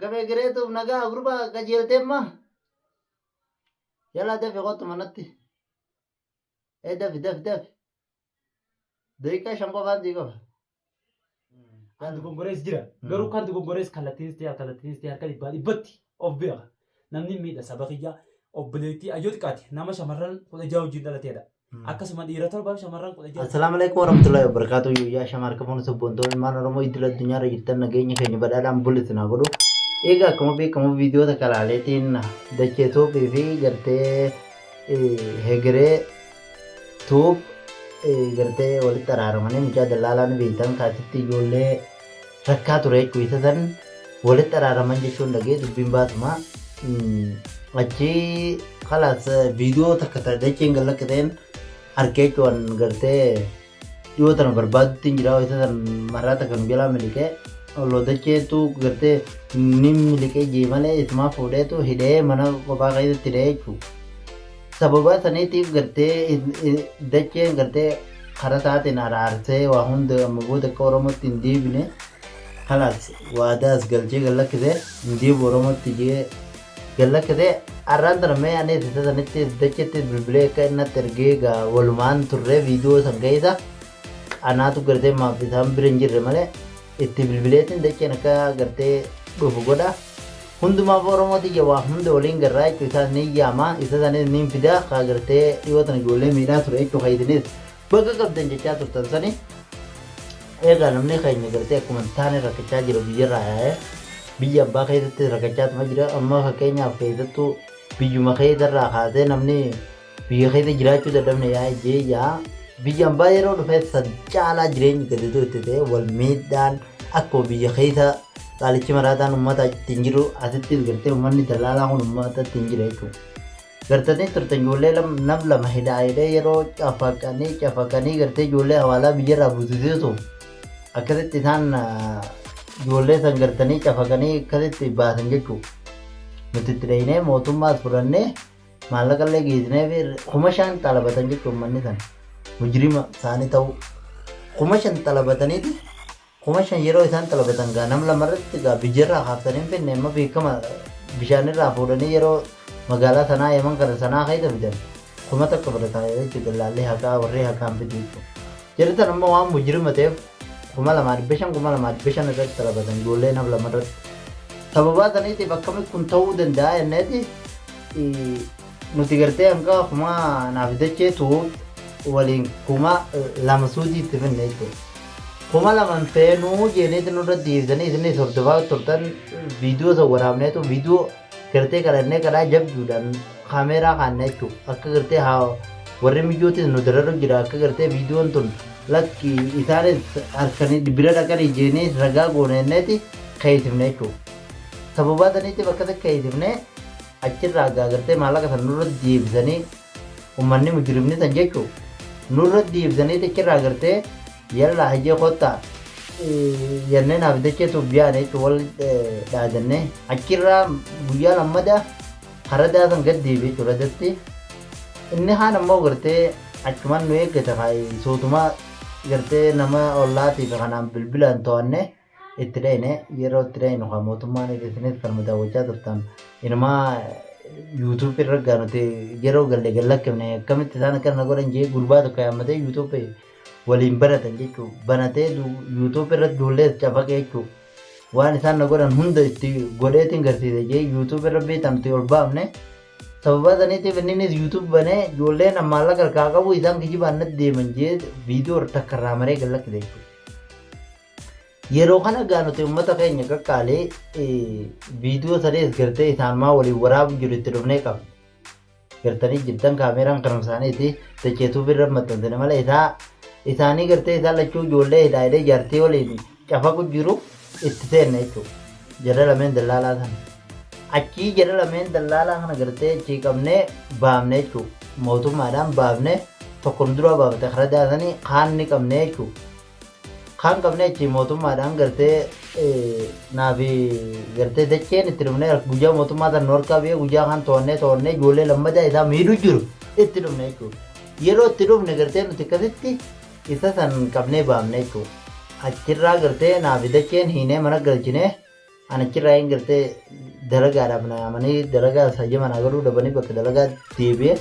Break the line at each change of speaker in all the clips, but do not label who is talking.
Akkam egereetuuf nagaa gurbaa qajeeltee ammaa? Yallaa dafi kottu manatti. Ee dafi dafi dafi. Daqiiqaa 5 qofaan sii qaba.
Kan dogongorees jira. Garuu kan dogongorees kallattiinis ta'e alkallattiinis ta'e harka dhibbaa dhibbatti of beeka. Namni miidha saba kiyyaa obboleettii ayyoo xiqqaati nama shamarran 16 wajjin dhalateedha. Akkasuma dhiira torbaaf shamarran 16.
Assalaamu alaikum warahmatullahi wabarakatuh. Yooyyaa shamarka fuun sabboontoonni ilmaan Oromoo idil addunyaa irra jirtan nageenya keenya badhaadhaan bullisu naa godhu. Egaa akkuma beekamu viidiyoota kalaaleetiin dachee tuubii fi gartee hegeree tuub gartee walitti araaramanii mucaa dallaalaa ni beektan kaasitti ijoollee rakkaa ture jechuu isa san walitti araaraman jechuun dhagee dubbiin baasuma. Achi kalaas viidiyoo takka ta dacheen gad lakkiseen arkee jechuun gartee dhiyoo tana barbaadutti hin jira isa san maraa takka nu jalaa miliqee olloo dacheetu gartee ni miliqee jee malee isumaa fuudheetu hidhee mana kophaa keessatti hidhee jechuudha. Sababa saniitiif gartee dacheen gartee karaa isaatiin araarsee waa hunda amma booda akka Oromootti hin deebine kalaas waadaa as galchee gad lakkise hin deebi'u Oromootti jee gad lakkise har'aan tana mee anis isa sanitti dachetti bilbilee akka inni natti ergee gaa walumaan turre viidiyoo san keessa anaatu gartee maaf isaan bira hin jirre malee itti bilbileetiin dacheen akka gartee dhufu godha. Hundumaaf Oromoo tiyya waa hunda waliin garraa jechuu isaas niin yaama isa sanis niin fida kaa gartee dhiyoo tana ijoollee miidhaa ture jechuu ka isinis baga qabdan jechaa turtan sani eegaa namni keenya gartee akkuma hin taane rakkachaa jira biyyarraa yaa'ee biyya abbaa keessatti rakkachaatuma jira amma fakkeenyaaf keessattuu biyyuma keessarraa kaasee namni Biyya keessa jiraachuu dadhabne yaa jee yaa biyya ambaa yeroo dhufe san caalaa jireenyi gadadoo itti ta'e wal miidhaan akkuma biyya keessa qaalichi maraataan uummata ittiin jiru asittis gartee uummanni dallaalaa kun uummata ittiin jira jechuudha. Gartanii turtan ijoollee nam lama hidhaa hidhee yeroo cafaqanii cafaqanii gartee ijoollee hawaalaa biyyarraa buusisiisu akkasitti isaan ijoollee san gartanii cafaqanii akkasitti baasan jechuudha. Nuti itti dhahinee mootummaas fudhannee Maallaqa illee geessineefi 5,000 xalabatan jechuun uummanni sana mujrima isaanii ta'uu 5,000 xalabataniiti 5,000 yeroo isaan xalabatan gaa nam lama irratti gaa biyyarraa kaaftanii hin finne amma beekama bishaanirraa fuudhanii yeroo magaalaa sanaa yaman kana sanaa keessa fidan 1,000 fudhataa jechuudha dallaallee haqaa warri haqaan fidu jechuudha. Jarri tan amma waan mujrima ta'eef 2,500 2,500 irratti xalabatan ijoollee nam lama irratti. Sababaa saniitiif akkamitti kun ta'uu danda'a jenneeti nuti gartee hanga kuma naaf dacheetu waliin 2,000 suudii itti finne jechuudha. 2,000 feenuu jeeneeti nurra deebisanii isinis hordofaa turtan viidiyoo san waraabneetu viidiyoo gartee kadhannee kadhaa jabduudhaan kaameeraa kaanne jechuudha. Akka gartee haa warri miyyootis nu dararu jira akka gartee viidiyoon tun lakki isaanis harkanii bira dhaqanii jeenee ragaa goone jenneeti keeysifne jechuudha. Sababaa saniitiif akkasi keeysifne achirraa gaa gartee maallaqa san nurra deebisanii ummanni mujrimni san jechuudha. Nurra deebisaniiti achirraa gartee yallaa hayyee kottaa jennee naaf dacheetuuf yaane jechuudha wal dhaadannee achirraa guyyaa lammadaa haradaa san gad deebi'e jechuudha radatti. Inni kaan ammoo gartee achumaan nu eeggata suutumaa gartee nama ollaatii fi kanaan bilbilaan to'annee itti dhayne yeroo itti dhaynu kan mootummaan isinis kan daawwachaa turtan inumaa yuutuubii irra gaa nuti yeroo galle gad lakkifne akkamitti isaan akkana na godhan jee gurbaa tokko yaammatee yuutuubii waliin banatan jechuu banatee yuutuubii irratti ijoollee cafaqee jechuu waan isaan na godhan hunda itti godheetiin garsiise jee yuutuubii irra beektan nuti ol baafne sababa saniitiif inninis yuutuub banee ijoolleen maallaqa harkaa qabu isaan kijibaan natti deeman jee viidiyoo takka irraa maree gad lakkise jechuudha. Yeroo kana gaa nuti uummata keenya qaqqaalee viidiyoo sadees gartee isaan maa waliin waraabu jiru itti dhufnee qabna. Gartanii jirtan kaameeraan kanuma isaaniiti dacheetuu birra maxxansine malee isaa isaanii gartee isaan lachuu ijoollee hidhaa hidhee jaartii waliin cafaqu jiru itti seenne jechuudha. Jara lameen dallaalaa sana. Achii jara lameen dallaalaa kana gartee achii qabnee baafne jechuudha. Mootummaadhaan baafne tokko nu duraa baafate karaa daasanii kaan ni qabne jechuudha. Kaan qabnee achi mootummaadhaan gartee naafi gartee dacheen itti dhufnee guyyaa mootummaa san nu harkaa biyya guyyaa kaan to'annee to'annee ijoollee lammadaa isaa miidhu jiru itti dhufne jechuudha. Yeroo itti dhufne gartee nuti akkasitti isa san qabnee baafne jechuudha. Achirraa gartee naafi dacheen hiinee mana galchinee Ani achirraa hin gartee dalagaadhaaf na yaamanii dalagaa hayyama naa godhuu dhabanii bakka dalagaa deebi'e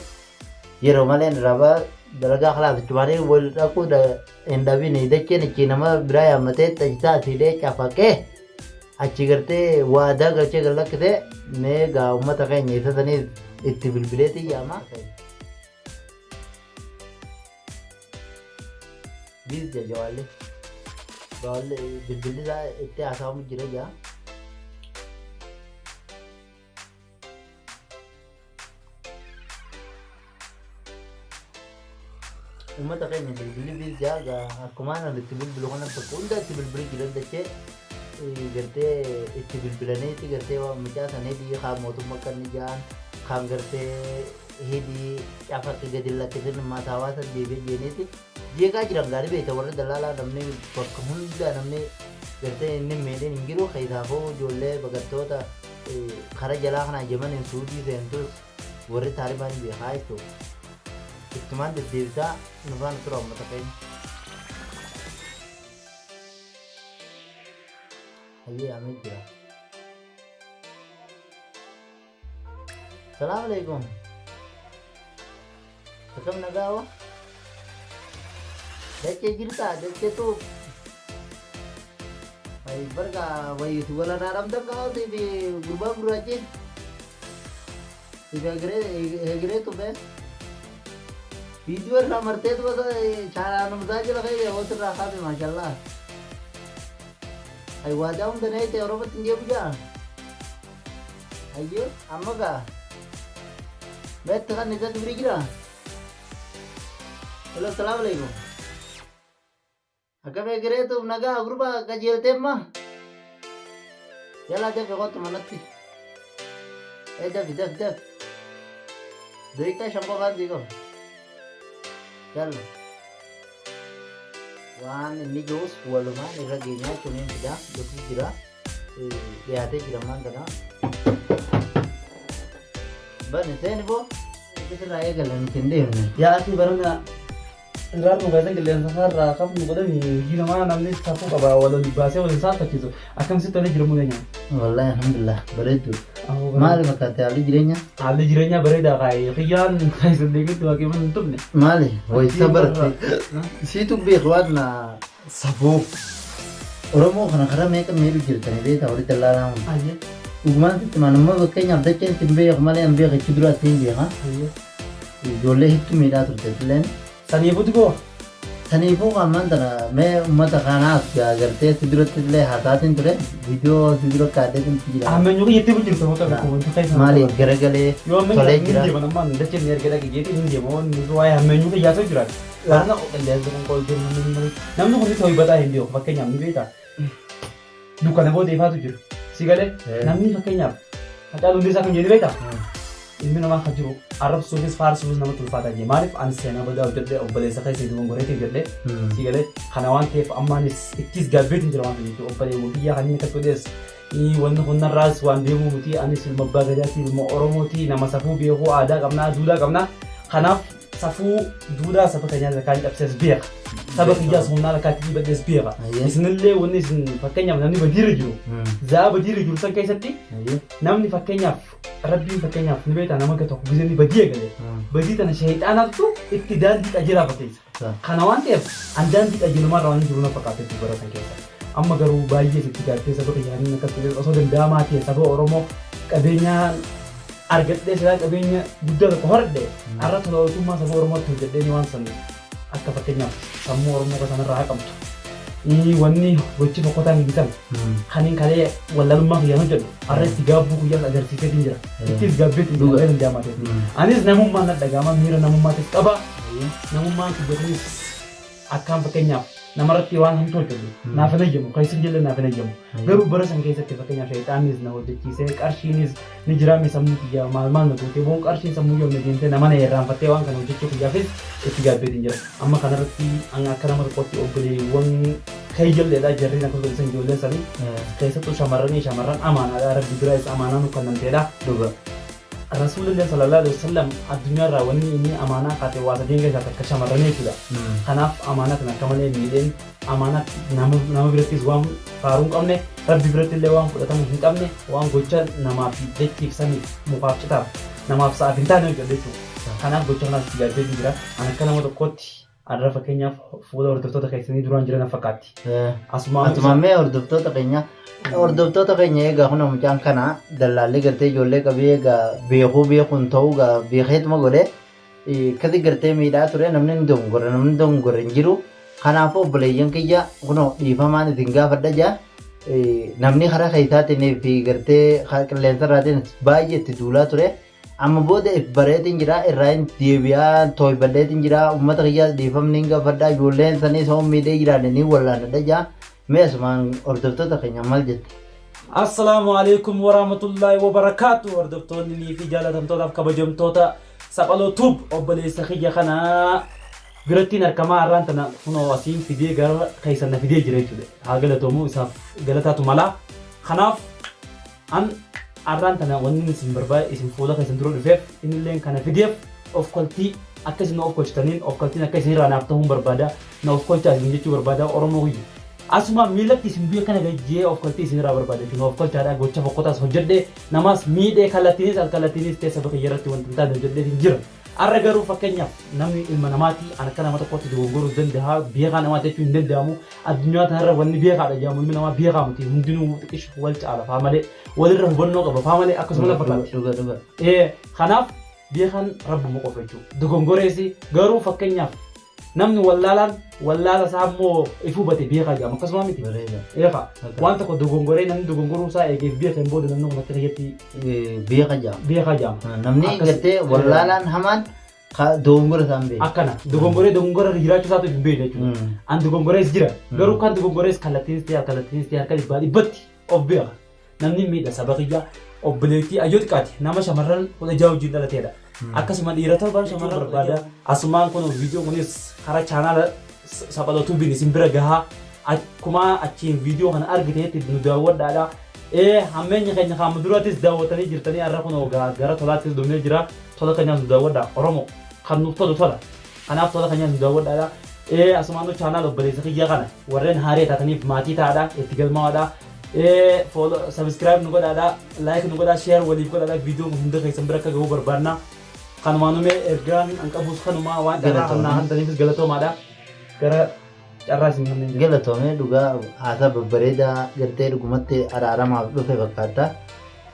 yeroo malee irraa ba'a dalagaa kalaas achumaanii wal dhaquu hin dhabini dacheen achi nama biraa yaammatee tajisaa asii cafaqee achi gartee waadaa galchee gad lakkisee mee gaa uummata keenya isa saniif itti bilbileetii yaama. Biis jajawaallee. Jawaallee bilbilli isaa itti haasa'amu jira jaa. Uummata keenya bilbilli biis jaa gaa akkumaan ani itti bilbilu kana bakka hunda itti bilbili jira dachee gartee itti bilbilaniiti gartee waan mucaa sanii biyya kaan mootummaa kan inni ja'an kaan gartee hidhii cafaqi gadi lakkisin mataa hawaasa deebi'ee jeeniiti jeeqaa jiran gaarii beekta warri dalaalaa namni bakka hunda namni gartee inni miidhin hin jiru keessaafuu ijoollee baqattoota kara jalaa kana Yemeniin Suudii seentus warri Taalibaan beekaa jechuudha. Ittumaan deddeebisaa nu faana tura uummata keenya. Hayyee amee jira. Salaam alaikum. Akkam nagaa hoo? Dachee jirtaa? Dachee tuuf. Wayi barka wayi si wala naa dhabdan kaa fi gurbaa gurraachi. Siif egeree tufe. Viidiyoo irraa martee tufa chaanaa jala kee hoos irraa kaase maashaallah. Ay waadaa hunda na ta'e Oromootti hin deebi'u jaa. Hayyee amma gaa. Meetti kan isa gibiri jira. Hello, salaam alaikum. Akkam egereetuuf nagaa gurbaa qajeeltee amma. Yala dafi kottu manatti. Ee dafi dafi dafi. Daqiiqaa 5 qofaan sii qaba. Yalla. Waan inni jiruus walumaan irra geenyaa jechuun hin fidaa dhufuu jira. Dhiyaatee jira ammaan kana. Bani seeni boo. Sirraa eegala nuti hin deemne.
Yaa asii barana irraa nu keessan qilleensa isaarraa kafnu godhani hojii namaa namni safuu qaba wal ol baasee wal hin saalfachiisu akkam sitti tolee jiru mudanya.
Wallahi alhamdulillah bareeddu. Maali fakkaate haalli jireenya?
Haalli jireenyaa bareedaa kaayee kiyyaan keessan deebitti waaqeffatu hin tufne.
Maali? Wayisa barte. Siitu beeku waan safuu. Oromoo kana karaa meeqa miidhu jirtanii beektaa walitti dallaalaa hun.
Ayyee.
Dhugumaan sitti maan amma fakkeenyaaf dacheen sin beeku malee an beeka achi dura siin beeka.
Ayyee.
Ijoollee hedduu miidhaa turte illeen.
Saniifuu diboo.
Saniifuu ammaan tana mee uummata kanaaf gartee si duratti illee haasaatiin ture viidiyoo si dura kaadheetiin jira.
Ammeenyu kiyyatti bulchirtu bakka tokko wanti keessa.
Maali garagalee
Yoo ammeenyu
tolee
hin
jira.
deeman ammaan dacheen ni erga dhaqe jeetii hin deema waan waa'ee ammeenyu kiyyaasoo jiraate. Barana qilleensa kun qooltee namni kun ta'uu badaa hin beeku fakkeenyaaf ni beektaa. Dukkana booda ifaatu jira. Si galee namni fakkeenyaaf Hacaaluu Hundeessaa kan jedhu beektaa? Ilmi namaa kan jiru arrabsuufis faarsuufis namatti ulfaataa jee maaliif ani seenaa badaa hojjedhee obboleessa keessa itti gongoreetii hojjedhee si galee kana waan ta'eef ammaanis ittis gaabbeetiin jira waan ta'eef jechuudha obboleewwan kiyyaa kan inni akkas godhees wanni kun narraas waan deemuu miti anis ilma abbaa gadaatii ilma Oromooti nama safuu beekuu aadaa qabnaa duudhaa qabnaa kanaaf safuu duudhaa saba keenyaa lakkaan cabsees beeka. Saba kiyyaas humnaa lakkaatti dhiibadhees beeka. Isinillee wanni isin fakkeenyaaf namni badiirra jiru za'a badiirra jiru san keessatti namni fakkeenyaaf rabbiin fakkeenyaaf ni beektaa nama tokko gizee inni badii eegale badii tana shayxaanatu itti daandii qajeelaa fakkeessa. Kana waan ta'eef an daandii qajeelumaa irra waan jiru na fakkaata jechuudha bara san keessa. Amma garuu baay'ee sitti gaaddee saba kiyyaanii akkas godhee osoo danda'amaa ta'e saba Oromoo qabeenyaa argadhee silaa qabeenya guddaa tokko horadhe har'a tola ooltummaa saba Oromootti hojjedhee waan san akka fakkeenyaaf sammuu Oromoo kan sanarraa haqamtu. Wanni gochi fokkotaan hin bitan kaniin kalee wallaalummaa kiyyaan hojjedhu har'a itti gaabbuu kiyyaas agarsiiseetiin jira. Ittis gaabbeetiin jira danda'amaa ta'e. Anis namummaan na dhaga'ama miira namummaattis qaba. Namummaan kiyya kunis akkaan fakkeenyaaf namarratti waan hamtuu hojjedhu naaf hin hayyamu keessi illee naaf hin hayyamu garuu bara san keessatti fakkeenyaaf shayxaannis na hojjechiisee qarshiinis ni jiraame sammuu kiyyaa maal maal na gootee boon qarshiin sammuu yoom na deemtee nama na irraanfattee waan kana hojjechuu kiyyaafis itti gaabbeetiin jira amma kanarratti an akka nama tokkotti obboleewwan keeyyalleedha jarriin akkasuma isan ijoolleen sanii keessattuu shamarranii shamarran amaanaadha rabbi biraayis amaanaa nu kennamteedha.
Dhuga.
Rasuulillee sallallahu alaihi wasallam addunyaarraa wanni inni amaanaa kaate waa sadeen keessaa takka shamarranii jechuudha. Kanaaf amaanaa kana akka malee miidheen amaanaa nama birattis waan faaruu hin qabne, Rabbi biratti illee waan fudhatamu hin qabne, waan gocha namaa fi dachiif samiif mukaaf citaaf namaaf sa'aaf hin taane hojjedhe jechuudha. Kanaaf gocha kanaas itti gaabbee jira. An akka nama tokkootti har'a fakkeenyaaf fuula hordoftoota keessanii duraan jiran fakkaatti. Asumaan
Asumaan mee hordoftoota keenya egaa kun mucaan kana dallaalli gartee ijoollee qabee egaa beekuu beekuun ta'uu egaa beekeetuma godhe akkasi gartee miidhaa ture. Namni ni dogongora, namni dogongora hin jiru. Kanaafuu obboleeyyan kiyya, kunoo dhiifamaan isin gaafadha jaa. Namni karaa keessaatiin fi gartee qilleensa irraatiin baay'ee itti duulaa ture. Amma booda if bareetiin jira, irraa hin deebi'aa, tooybadheetiin jira. Uummata kiyyaas dhiifamni hin gaafadha, ijoolleen sanii sababa miidhee jiraanne ni wallaanadha jaa. Mee asumaan hordoftoota keenya maal jette?
Assalaamu alaikum warahmatullahi wabarakaatu. Hordoftoonni fi jaalatamtootaaf kabajamtoota Saphaloo Tube, obboleessa kiyya kana birattiin argamaa. Har'aan tana kunoo asiin fidee gara keessan na fidee jira jechuudha. Haa galatoomu, isaaf galataatu mala. Kanaaf an har'aan tana wanni isin barbaade, isin fuula keessan dura dhufeef, innilleen kana fideef, of koltii akka isin of kolchitaniin of koltiin akka isin irraa naaf ta'uun barbaada. Na of kolchaa isin jechuu barbaada, Oromoo kiyya. Asuma miilatti isin biyya kana gajjee of koltii isin irraa barbaada jechuudha. Of kolchaadha, gocha fokkotaas hojjedhee namaas miidhee, kallattiinis alkallattiinis ta'e saba kiyya irratti wanta hin taane hojjedhee jira. Har'a garuu fakkeenyaaf namni ilma namaati, an akka nama tokkotti dogongoruus danda'a, beekaa namaati jechuun hin danda'amu. Addunyaa kanarra wanni beekaadha jedhamu ilmi namaa beekaa miti, hundinuu xiqqishu wal caala faa malee, walirra hubannoo qaba faa malee, akkasuma lafa fakkaatti.
Dhuga dhuga.
Kanaaf beekaan rabbuma qofa jechuudha. Dogongoreesi garuu fakkeenyaaf namni wallaalaan wallaala isaa immoo if hubate beekaa jedhama, akkasuma miti.
Bareeda.
Eegaa waan tokko dogongoree namni dogongoruu isaa eegeef beekeen booda namni kun akka kiyyatti
Beeka jedhama.
Beekaa jedhama.
Namni gartee wallaalaan hamaan dogongora isaan beeku.
Akkana dogongoree dogongora jiraachuu isaatu hin beekne jechuudha. An dogongorees jira. Garuu kan dogongorees kallattiinis ta'e kallattiinis ta'e harka dhibbaa dhibbatti of beeka. Namni miidha saba kiyyaa, obboleettii ayyoo xiqqaati nama shamarran 16 wajjin dhalateedha. Akkasuma dhiira torban shamarran barbaada. Asumaan kun viidiyoo kunis karaa chaanaala Saphaloo Tuubiin isin bira gahaa. Akkuma achiin viidiyoo kana argiteetti nu daawwadhaadha. Ee, hammeenya keenya kaama durattis daawwatanii jirtanii, har'a kun gara tolaattis dhufnee jira. Tola keenyaas nu daawwadha. Oromoo kan nuuf tolu tola. Kanaaf tola keenyaas nu daawwadhaadha. Ee, asumaan nu chaanaala obboleessa kiyya kana warreen haaree taataniif maatii ta'aadha. Itti galmaa'aadha. Ee, follow, subscribe nu godhaadha. Like nu godhaa, share waliif godhaadha. Viidiyoon kun hunda keessan bira akka gahu barbaanna. Kanumaan numee ergaan an qabus kanumaa, waan carraa
Galatoomii.
kannaa hantaniifis galatoomaadha. Gara carraa isin kanneen jira.
Galatoomee, dhugaa haasaa babbareedaa gartee dhugumatti araaramaaf dhufe fakkaata.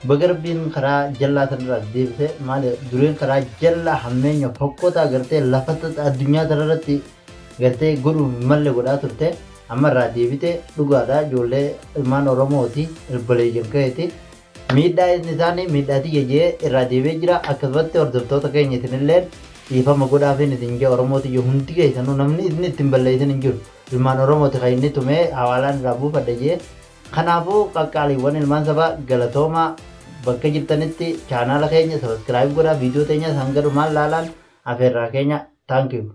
Baga Rabbiin karaa jallaa sanarraa deebise. Maali, dureen karaa jallaa hammeenya fokkotaa gartee lafa addunyaa tanarratti gartee godhuuf malle godhaa turte. Amma irraa deebite, dhugaadha, ijoollee ilmaan Oromooti, obboleeyyan keeti. Miidhaa inni isaanii miidhaa tiyya jee irraa deebi'ee jira. Akkasumatti hordoftoota keenya isinilleen dhiifama godhaafiin isin jee. Oromooti hundi keessanuu, namni inni ittiin balleessin hin jiru. Ilmaan Oromooti kan inni tumee hawaalaan irraa buufadha jee. Kanaafuu qaqqaaliiwwan ilmaan sabaa, galatoomaa. Bakka jirtanitti chaanaala keenya subscribe godhaa, viidiyoo teenyas hanga dhumaan laalaan afeerraa keenya. Thank you.